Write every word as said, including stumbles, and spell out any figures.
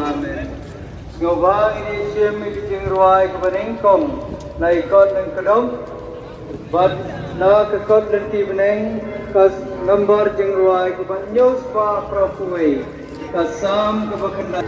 Amen. Sngewbha ngin ïa shim ïa ka jingrwai kaba nyngkong na ka kot Lyngkdong bad na ka kot Lynti Bneng, ka nambar jingrwai kaba hynñiew spah phra phew wei, ka Salm kaba khyndai.